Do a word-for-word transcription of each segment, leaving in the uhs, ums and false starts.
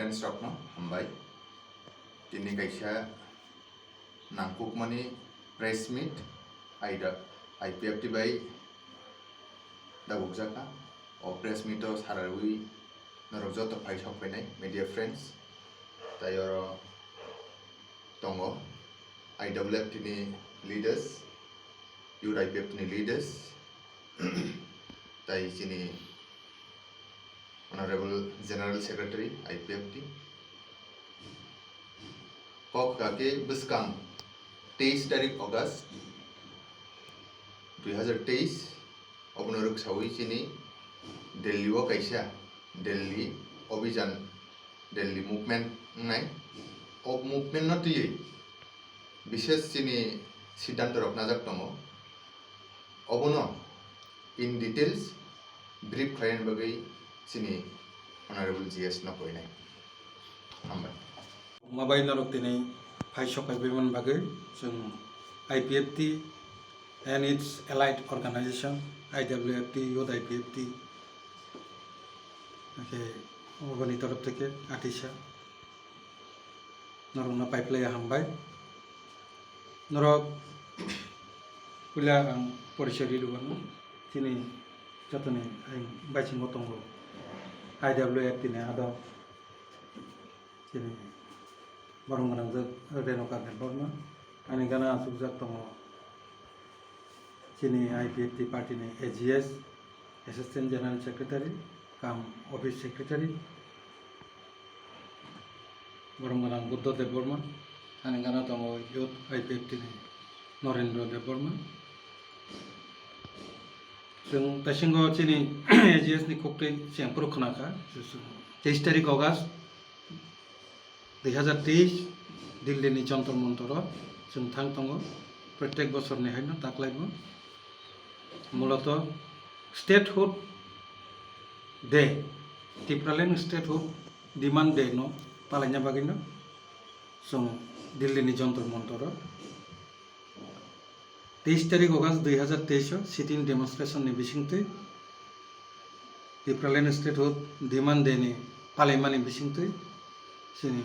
Friends rokno hambai. Tini kaisa nangkukmani press meet aida I P F T bai dabukjakha. O press meet o sararwi norok joto phai sok phainai media friends. Tai oro tongo I W F T ni leaders, Youth I P F T ni leaders, tai chini Honorable General Secretary I P F T. Kok kake bwskang teis tarik August dui hazar teis, obono rwksawi chini Delhi o kaisa Delhi Abhijan, Delhi movement wngnai. O movement no twiwi bises chini siddhanto rok najak tongo. Obono in details brief khlaina bagwi chini Honorable G S no koinai. Hambai. Mabai norok tini phai sokai baiman bagwi chwng I P F T and its allied organization, I W F T, Youth I P F T, okay, oboni torof theke atisa norokno paiplaya hambai. Norok puila ang porichoi ri rwano, chini jotoni ang baisingo tongo I W F T ni adok chini borong gwnangjak Renuka Debbarma, ani gana achukjak tongo chini I P F T party ni A G S, Assistant General Secretary, cum Office Secretary, borong gwnang Buddha Debbarma, ani gana tongo Youth I P F T ni Norendra Debbarma. Chwng taisingo chini A G S ni koktwi chwng phuru khwnakha, teis tarik August dui hazar teis Delhi ni Jantar Mantar o chwng thang tongo, protek bosor ni haino taklaibo. Muloto Statehood Day, Tipraland Statehood Demand Day no palaina bagwi no chwng Delhi ni Jantar Mantar o teis tarik August dui hazar teis o sit-in demonstration ni bisingtwi Tipraland Statehood Demand Day ni palaimani bisingtwi chini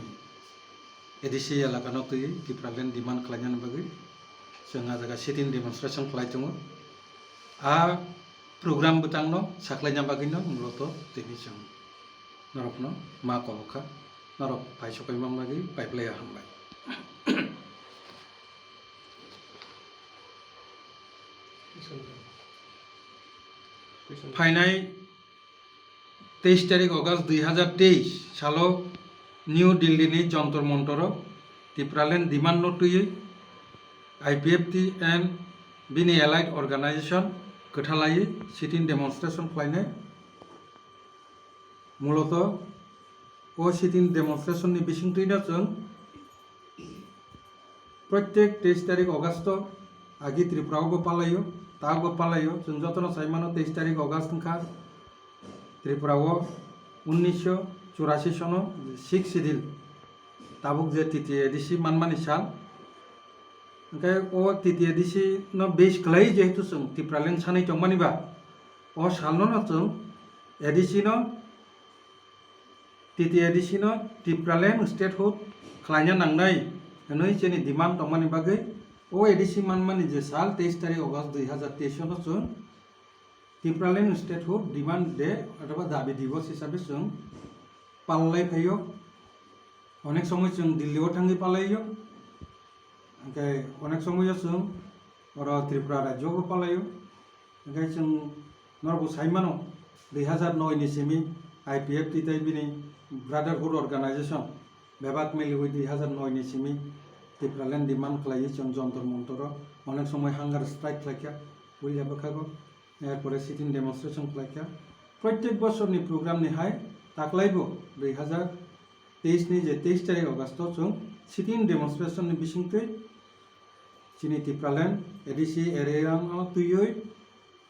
A D C elaka no twi Tipraland demand khlainani bagwi chwng ah jaga sit-in demonstration khlai tongo. A program bwtang no saklaina bagwi no muloto tini chwng norok no ma kobokha, norok phai sokaima bagwi paiplaya hambai. Phainai teis tarik August dui hazar teis salo New Delhi ni Jantar Mantar o Tipraland demand no twiwi I P F T and bini allied organization kwthalaiwi sit-in demonstration khlainai. Muloto o sit-in demonstration ni bisingtwi no chwng protek teis tarik August o agi Tripura o bo palaio, ta bo palaio, chwng jotono sai mano teis tarik August wngkha Tripura o unnisho churasi sono sixth schedule, tabuk je T T A D C manmani sal. Hwnkhe o T T A D C no base khlai jehetu chwng Tipraland sanwi tongmani ba, o salno no chwng A D C no, T T A D C no Tipraland statehood khlaina nangnai hwnwi chini demand tongmani bagwi o A D C manmani je sal teis tarik August dui hazar teis no chwng Tipraland statehood demand day othoba dabi divos hisabe chwng palai phaio. Onek somoi chwng Delhi o thangwi palaio, hwnkhe onek somoi o chwng oro Tripura rajyo o palaio. Hwnkhe chwng norbo sai mano, dui hazar noi ni simi I P F T tei bini Brotherhood Organization bebak miliwi dui hazar noi ni simi Tipraland demand khlaiwi chwng Jantar Mantar o onek somoi hunger strike khlaikha, puila bwkhago, er pore sit-in demonstration khlaikha. Protek bosorni program ni hai taklaibo dui hazar teis ni je teis tarik August o chwng sit-in demonstration ni bisingtwi chini Tipraland A D C area no twiwi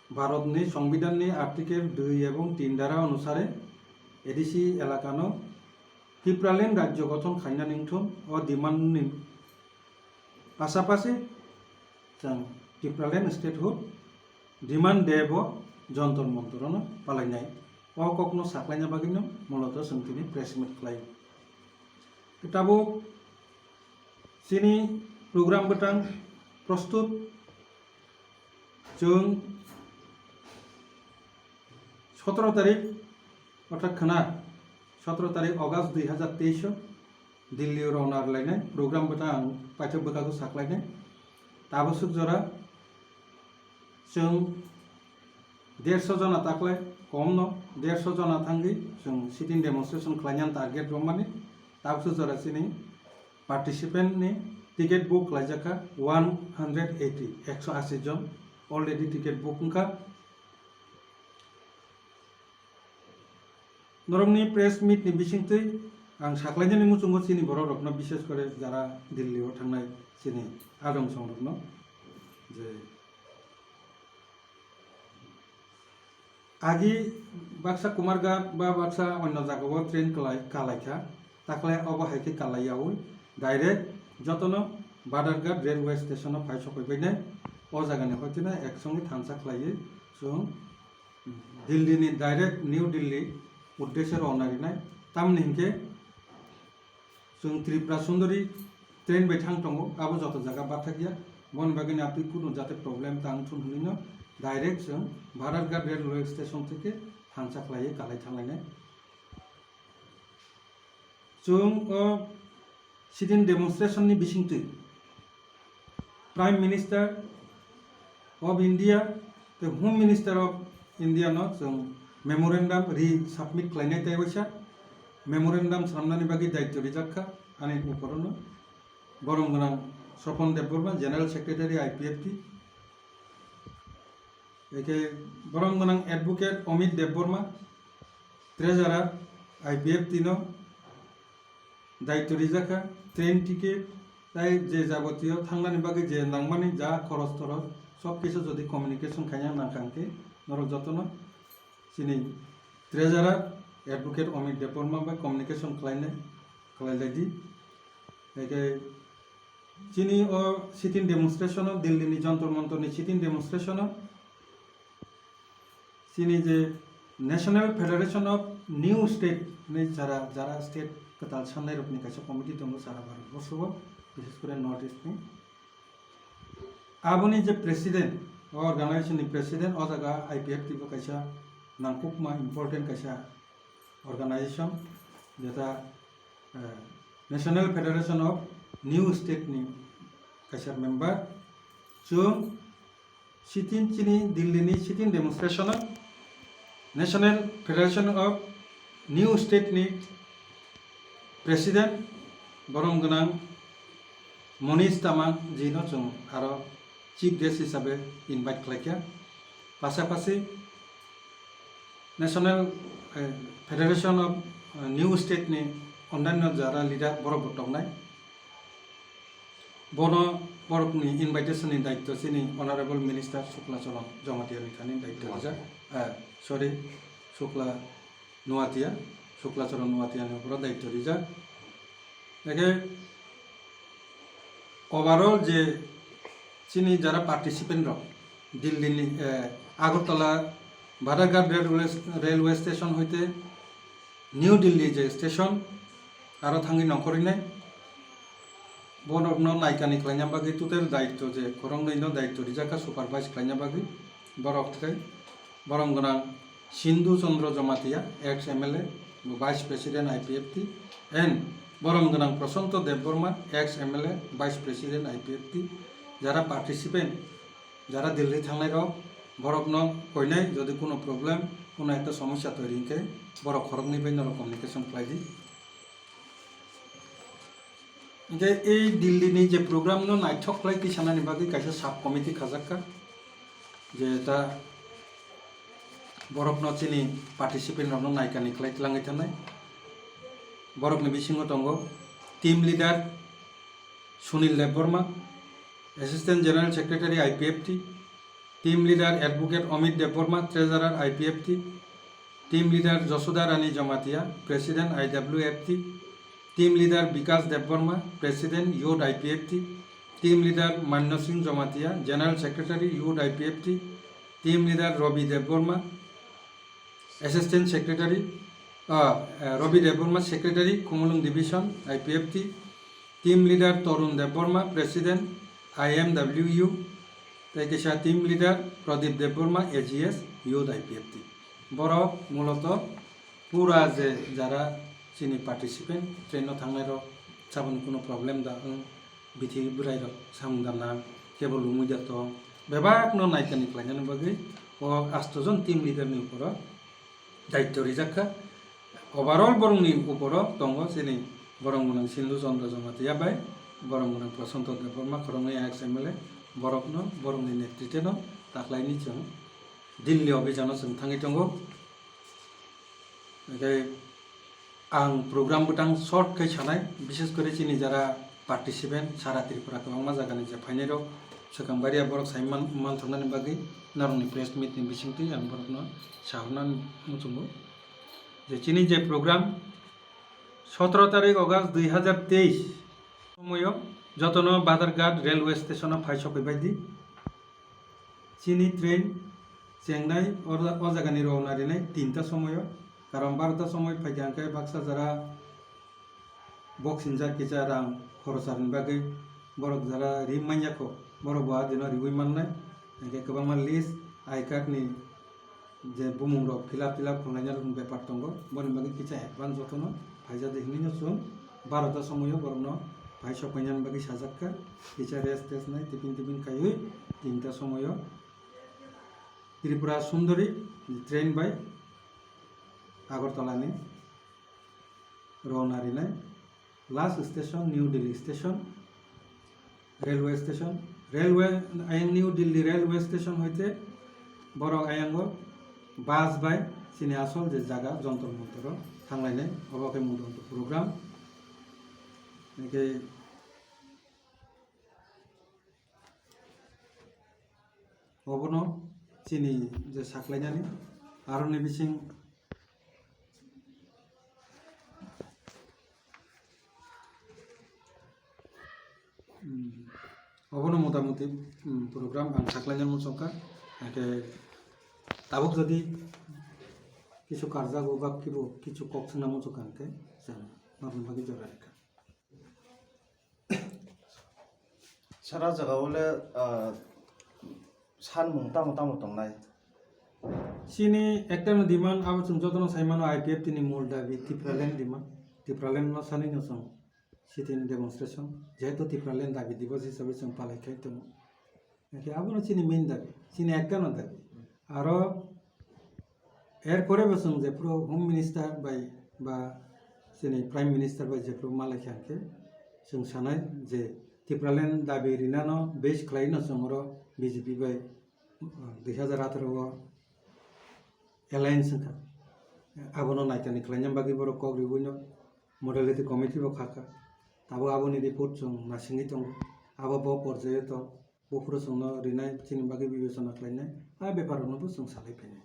Bharat ni Songbidan ni Article dui ebong tin dara onusare A D C elaka no Tipraland rajyo gothon khaina ningthung o demand ni pasapasi chwng Tipraland statehood demand day bo Jantar Mantar o no palainai. O kokno saklaina bagwi no muloto chwng tini press meet khlai. Tabuk chini program bwtang prostut. Chwng sotoro tarik, orthat khwna sotoro tarik August dui hazar teis o Delhi o rwna rwlainai program bwtang ang paithak bwkhago saklainai. Tabuk swk jora chwng derso jona taklai, komno derso jona thangwi chwng sit-in demonstration khlainani target rwmani. Tabuk swk jora chini participant ni ticket book khlaijak kha one hundred eighty, ekso ashi jon already ticket book wngkha. Norokni press meet ni bisingtwi ang saklainani muchungo chini borok rokno, bishes kore jara Delhi o thangnai chini adong songrokno je agi baksa Kumarghat ba baksa onno jagao train kalai, kalaikha, takle obo hai khe kalai yaui direct jotono Badharghat railway station o phai sokoi bainai. O jagani hoitino ek songwi thansa khlaiwi chwng Delhi ni direct New Delhi uddeshe rwna rinai. Tamni hinkhe chwng Tripura Sundari train bai thang tongo, abo joto jaga bathakya. Boni bagwino abtwi kunu jate problem tang thun hwnwino direct chwng Badharghat railway station theke thansa khlaiwi kalai thanglainai. Chwng o sit-in demonstration ni bisingtwi Prime Minister of India tei Home Minister of India no chwng memorandum re-submit khlainai, tei waisa memorandum swnamnani bagwi daityo rijak kha ani uporono. Borom gwnang Sopon Debbarma, General Secretary I P F T, eke borom gwnang Advocate Amit Debbarma, Treasurer I P F T no daityo rijak kha, train ticket, tei je jabotiyo thangnani bagwi je nangmani ja khoros toros, sob kisu jodi communication khaina nangkha hwnkhe, norok jotono chini Treasurer Advocate Amit Debbarma bai communication khlainai, khlailaidi. Eke chini o sit-in demonstration o, Delhi ni Jantar Mantar ni sit-in demonstration o, chini je National Federation of New State hinwi jara, jara state kwtal sannai rokni kaisa committee tongo sara Bharat borso o, bishes kore North East ni. Aboni je president, o organization ni president, o jaga I P F T bo kaisa nangkukma important kaisa organization, jeta, eh, National Federation of New State ni kaisa member. Chwng sit-in chini Delhi ni sit-in demonstration o National Federation of New State ni president borom gwnang Monish Tamang ji no chwng aro chief guest hisabe invite khlaikha. Pasapasi National, eh, Federation of, eh, New State ni onnaino jara leader borok bo tongnai. Bono borokni invitation ni daityo chini Honorable Minister Shukla Charan Jamatia ni thani daityo rijak. Eh, sorry, Shukla Nuatia, Shukla Charan Nuatia ni uporo daityo rijak. Eke overall je chini jara participant rok Delhi ni, eh, Agartala Badharghat railway, railway station hoite New Delhi je station aro thangwi nongkhorwi nai. Borokno naikani khlaina bagwi total daityo je khoroknwino daityo rijak kha supervise khlaina bagwi. Borok khe borom gwnang Sindhu Chandra Jamatia, ex M L A, bo Vice President I P F T, and borom gwnang Prashanto Debbarma, ex M L A, Vice President I P F T, jara participant, jara Delhi thangnai rok, borokno koinai jodi kuno problem, kuno ekta somosya toiri hinkhe borok khoroknwi bai norok communication khlai di. Hinkhe ei Delhi ni je program no naithok khlai tisanani bagwi kaisa sub committee khajak kha, je ta borokno chini participant rokno naikani khlai tlangwi thanai. Borokni bisingo tongo team leader Sunil Debbarma, Assistant General Secretary I P F T, Team Leader Advocate Amit Debbarma, Treasurer I P F T, Team Leader Josoda Rani Jamatia, President I W F T, Team Leader Bikas Debbarma, President Youth I P F T, Team Leader Manno Singh Jamatia, General Secretary Youth I P F T, Team Leader Robi Debbarma, Assistant Secretary, Ah, eh, Rabi Debbarma, Secretary, Khumulwng Division, I P F T. Team leader Torun Debbarma, President, I M W U. Tei kisa team leader Pradip Debbarma, A G S, Youth I P F T. Borok muloto pura je jara chini participant, train no thangnai rok, saboni kuno problem da wng, bithi bwrai rok samung da nang, kebo lumui da tong, bebak no naikani khlainani bagwi o asto jon team leader ni uporo daityo rijak kha. Overall borokni uporo tongo chini borok gwnang Sindhu Chandra Jamatia bai, borok gwnang Prashanto Debbarma, khoroknwi ex M L A, borokno, borokni netrite no taklaini chwng Delhi obhijano chwng thangwi tongo. Hwnkhe ang program bwtang short khe sanai, bishes kore chini jara participant sara Tripura kwbangma jagani je phainairok swkang baria borok sai man-, manthoknani bagwi norokni press meet ni bisingtwi ang borokno sahornani muchungo je chini je program sotoro tarik August dui hazar teis somoio jotono Badharghat railway station o phai sokwi baidi. Chini train chengnai o, o jagani rowna rinai tinta somoio, karon barota somoi phaikha hwnkhe baksa jora boxing jak kisa rang khorosa rwni bagwi borok jora ri manya kho, borok bo a dino riwi mannai, hwnkhe kwbangma list, I card ni je bumung rok fill up, fill up khlaina rok bepar tongo, boni bagwi kisa advance jotono phaijadi hinwi no chwng barota somoio borokno phai sokpainani bagwi sajak kha, kisa rest test nai tiffin tiffin khaiwi tinta somoio. Tripura Sundari train bai Agartala ni rowna rinai. Last station New Delhi station, railway station. Railway ayang New Delhi railway station hoite borok ayango bus bai chini asol je jaga Jantar Mantar o thanglainai. Obo khe Mudanto program. Hwnkhe Obono chini je saklainani aroni bising, mm, obono motamuti, mm, program ang saklainani muchungkha. Hwnkhe tabuk jodi kisu karjago ba kibo kisu kok swngna muchungkha hwnkhe chwng norokni bagwi jora rikha. Sara jaga o le, ah, sanmung tamo tamo tongnai? Chini ekta no demand, abo chwng jotono sai mano, I P F T ni mul dabi Tipraland demand. Tipraland no sanwi no chwng sit-in demonstration. Jehetu Tipraland dabi divas hisabe chwng palai khai tongo. Hwnkhe abono chini main dabi, chini ekta no dabi. Aro er pore bo chwng jephuru Home Minister bai ba chini Prime Minister bai jephuru malai kha hwnkhe chwng sanai je Tipraland dabi rinano base khlai no chwng oro B J P bai, uh, dui hazar atharo o alliance wngkha. Abono naitani khlaina bagwi borok kok riwi no modality committee bo khakha. Tabuk aboni report chwng nasingwi tongo. Abo bo porjaio tong. Buphuru chwngno rinai chini bagwi bibechona khlainai, a bepar rokno bo chwng salai phainai.